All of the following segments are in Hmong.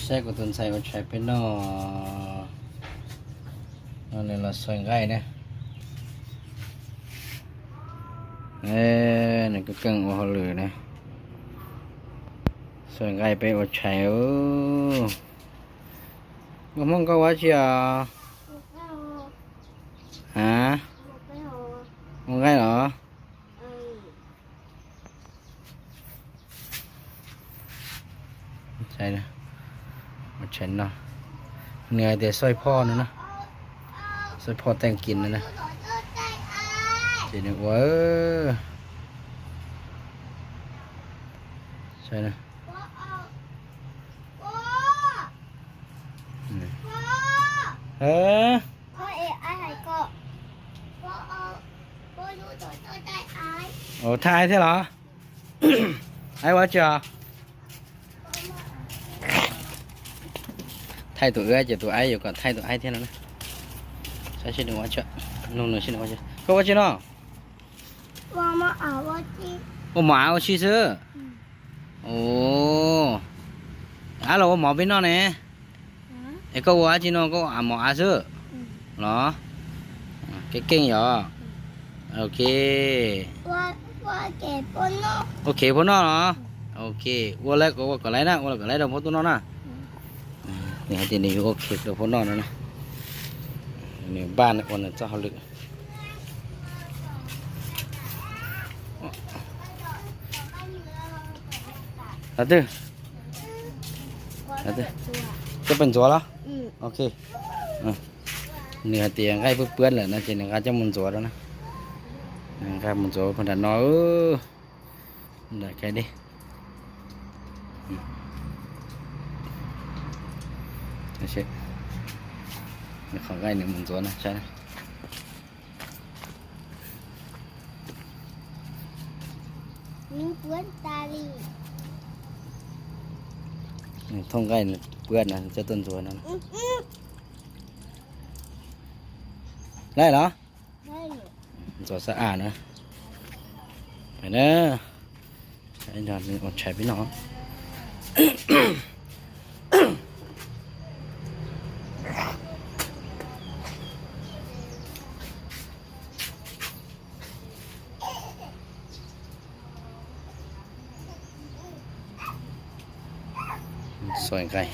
Saib kuv tus ntxhais ua tshais peb noj. No nws los xuas nqaij na. Nws kuj keej ua hauj lwm na. Xuas nqaij peb ua tshais. Nkauj Hmoob, koj ua dab tsi os? A, ua nqaij los? Ua tshais no, nws hais tias xoj phoj no na, xoj phoj teej kis no na. Ces nws ua, saib na. Ua thaij aib thiab los? Aib ua tsi os? Thaij tus wb ces tus aib yuav kom thaij tus aib thiab no na. Saib seb nws ua tsi, nug nws seb nws ua tsi. Koj ua tsi no? Ua mov av ua si xwb. Ua, ab los ua mov peb noj ne. Es koj ua dab tsi no, koj ua mov av xwb los? Keej keej yom. Ok. Ua kev puab noj los? Ok, ua lawm kom ua kom laiv na, ua lawm kom laiv rau puab tuaj noj na. Nws hais tias nws yuav ua kev rau puab noj no na. Nws npaj ua nws txoj hauj lwm. Coj peb ntxuav los? Ok. Nws hais tias nqaij pwb pwb lawm no ces nws nqa coj mus ntxuav rau na. Nws nqa mus ntxuav puag nram no. Nram kais dej. Nws qhov nqaij nws mus ntxuav na, saib na. Nws thooj nqaij nws pwb no coj tuaj ntxuav no. Laij los? Ntxuav xab am na. Nws ua tshais peb noj. Xuas nqaij.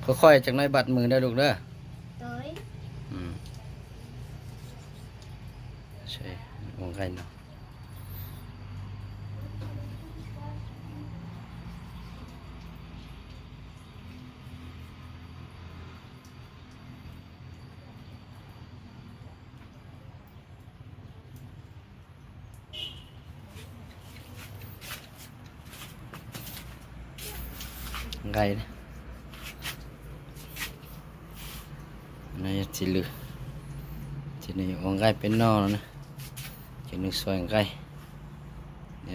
Qhov qhov tseem no bad mws da lug da. Ua nqaij no. Nqaij. No yog txiv lws, ces nws yuav ua nqaij peb noj no na. Ces nws xuas nqaij,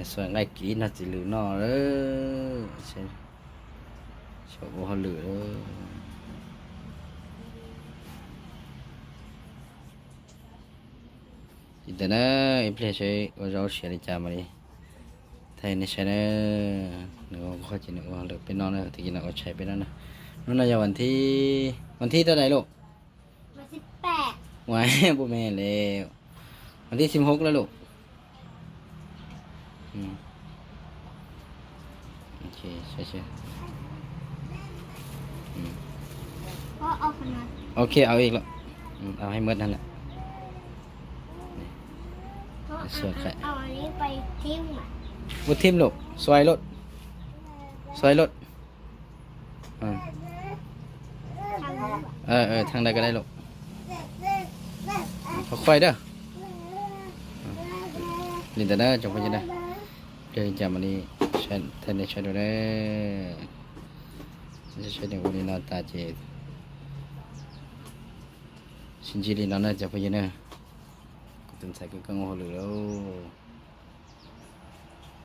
xuas nqaij kiv no txiv lws noj. Xyov ua hauj lwm. Li ntawd na, ib pliag saib ua zaub siav li cas mam li thaij nej saib na. Nws ua nqaij ces nws ua hauj lwm peb noj na, tag kis no ua tshais peb noj na. Hnub no yog vas thib, vas thib rau daim lus. Ua, puas me le, vas thib xib hub lawm lus. Ok, au ib lawm. Au hais mawd na lawm. Ua thib lus, xuas lus, xuas lus. Thaj dai ko dai lus. Qhuav qhuaij da. Li ntawd na tsoom phooj ywg na, ib pliag li cas mam li thaij nej saib dua na. Saib nws ua li no tas ces sib ntsib li no na tsoom phooj ywg na. Kuv tus ntxhais kuj keej ua hauj lwm lauj.